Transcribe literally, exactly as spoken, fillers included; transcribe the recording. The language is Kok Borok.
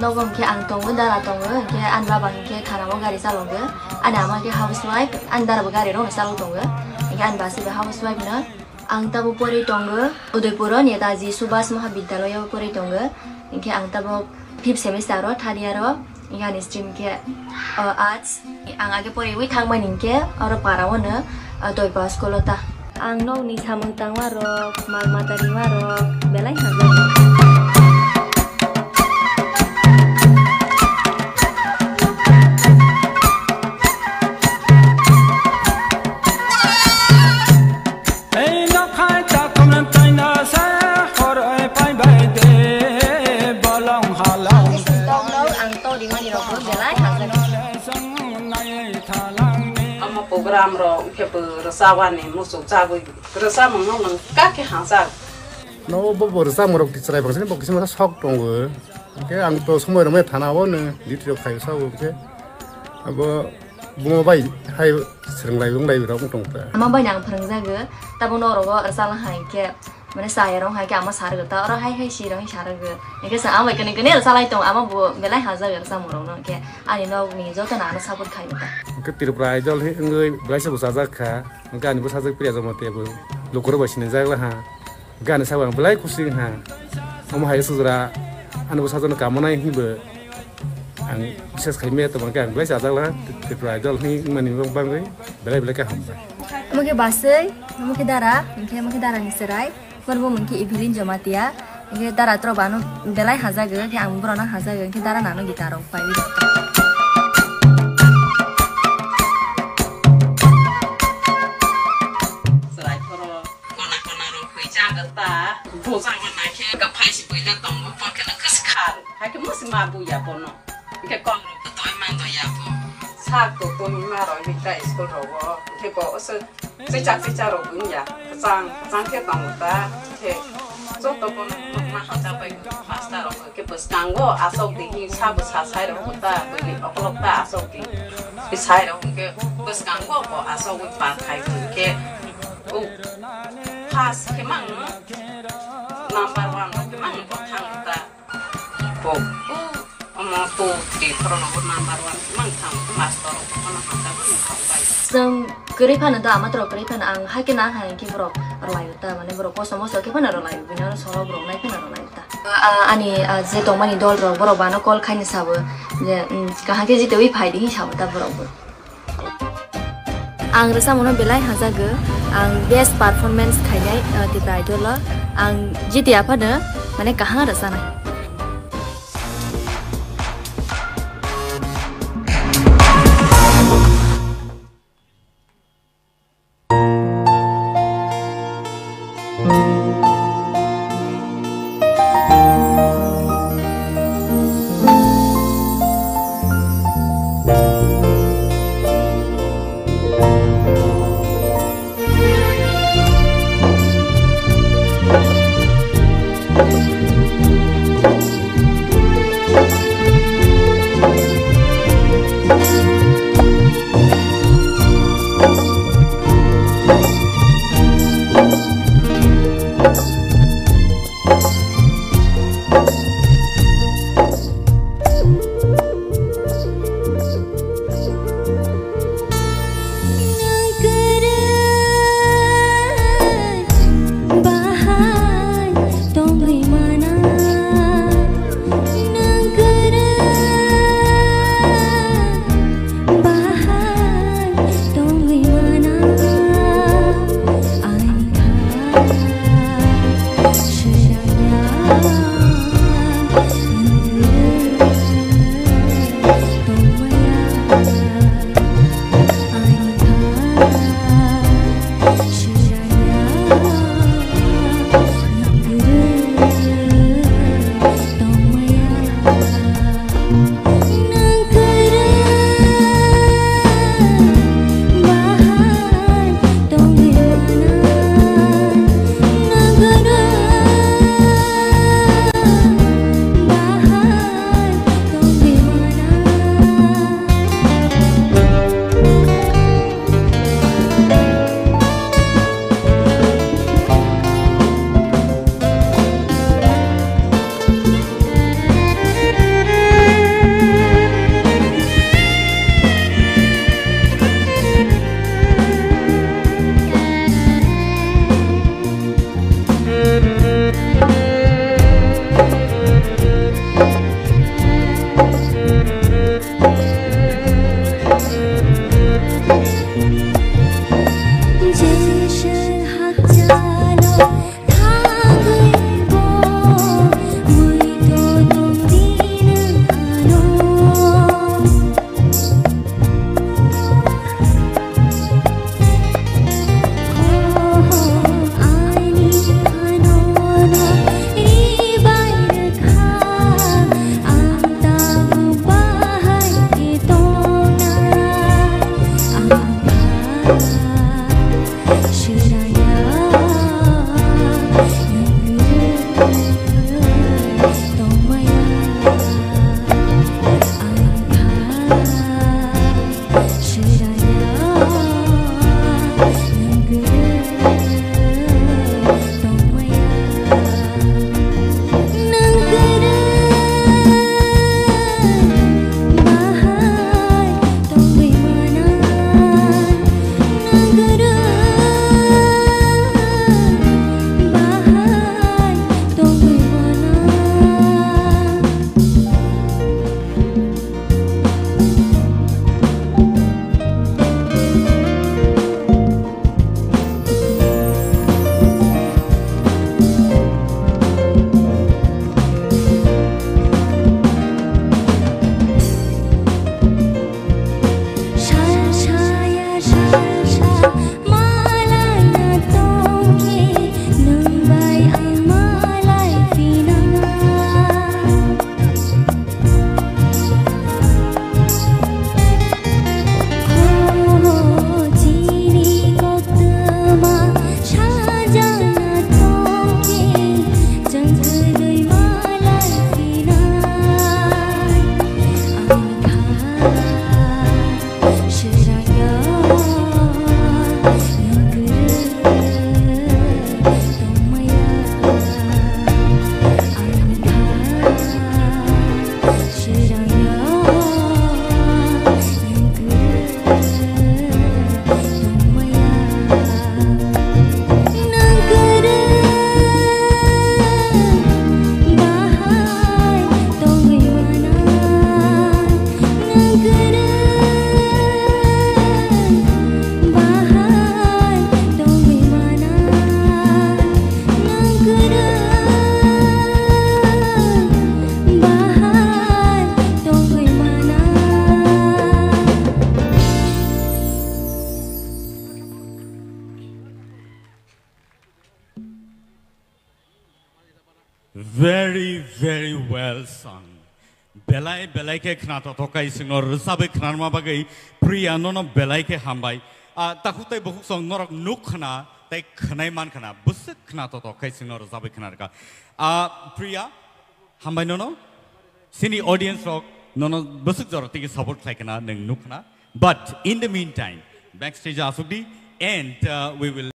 Nogo hwnkhe ang tongo, dara tongo, hwnkhe ani baba hwnkhe thanao gari chalogo. Ani ama khe housewife, ani dara bo gari rokno chalok tongo. Hwnkhe ani basi bo housewife no. Ang tabuk porwi tongo Udaipuro Netaji Subhas Mahabidyalaya o porwi tongo. Hwnkhe ang tabuk fifth semester o, third year o. Hwnkhe ani stream khe, o, arts. Ang age poriwi thangmani hwnkhe oro para o no, o, Doipa school o ta. Ang nokni samung tangma rok, mal mata rima rok belai hamjak. Ei nokhai takhumna taina se horoi pai bai de bolong halong. Tok no ang tok rimani rok belai hamjak. Omo program rok khe bo rwchapani muchuk chagwi rwchapmung no nang kha khe hamjak. No bo bo rwchapmung rok chwrai bangsa ni bo kisa masa sok tongo. Hwnkhe ang to somoi rwmai thana o no duty rok khai sao hwnkhe abo bumo bai hai swrwng lai wng lai rok wng tong ta. Ama bai nang phwrwngjago, tabuk norok o rwchapna hai khe, mane chaya rok hai khe ama sarwgo ta, oro hai hai si rok sarwgo. Hwnkhe sa ama bai kwnwi kwnwi rwchalai tong, ama bo belai hamjak rwchapmung rok no, hwnkhe ani nok ni joto no ano support khai ta. Hwnkhe Tripura Idol hi wngwi belai se bwsajak kha, hwnkhe ani bwsajak Priya Jamatia bo lukurok bai sinijak la ha. Gana sabo ang belai kusi wngha. Omo hai sujra ani bwsajwkno kamonai hinwi bo ang bises khai maya tongma khe ang belai chajak laha. Tripura Idol hinwi wngmani bagwi belai belai khe hambai. Omo khe baswi, omo khe dara, hwnkhe omo khe dara ni chwrai. Borok bo mungkhe Evelyn Jamatia. Hwnkhe dara tro bano belai hajago, khe ang borokno hajago, hwnkhe dara nano guitar rok pai. Chwrai phoro. Kona kona rok hwijak ta, bujak ma nai khe kwphai si buila tongo, bo khe no kwskhar, hai khe musi ma buya bono. Hwnkhe kok rok bo toi man do ya bo. Sak to toi ma rok hwnkhe school rogo, hwnkhe bo oso chicha chicha rok wngya, kwchang kwchang khe tongo ta, hwnkhe joto bono ma hajak bai master rok hwnkhe bwskango asok di hwnwi sabo sa sai rok ta, bwrwi okolog ta asok di sai rok hwnkhe bwskango bo asogwi par khai hwnkhe. O, first khe mang no, number one rok khe mang no bo thang ta. Bo, o, omo two, three phoro no bo number one khe mang thang, master rok bo no hamjak bo no thang bai. Chwng kwrwi phano da, ama toro kwrwi phano ang hai khe na hai khe borok rwlai ta, mane borok kosom moso khe phano rwlai, bini oro solo borok nai phano rwlai ta. Ah, ani, ah, je tongmani dol rok borok bano call khaini sabo je, mm, kaham khe jitewi phai di hinwi sabo ta borok bo. Ang rwchapmungno belai hamjago, ang best performance khainai, uh, Tipra Idol o. Ang jiti aphano, mane, kaham rwchanai. Very, very well sung. Belai, belai khe khna totok kai singno rwchabwi khnarma bagwi Priya nono belai khe hambai. Ah, takhuk tai bukhuk song norok nuk khna, tai khnai man khna, bwswk khna totok kai singno rwchabwi khnarka. Ah, Priya, hambai nono. Sini audience rok nono bwswk jora tigi support khlai khna, nwng nuk khna. But in the meantime, backstage asuk di, and, uh, we will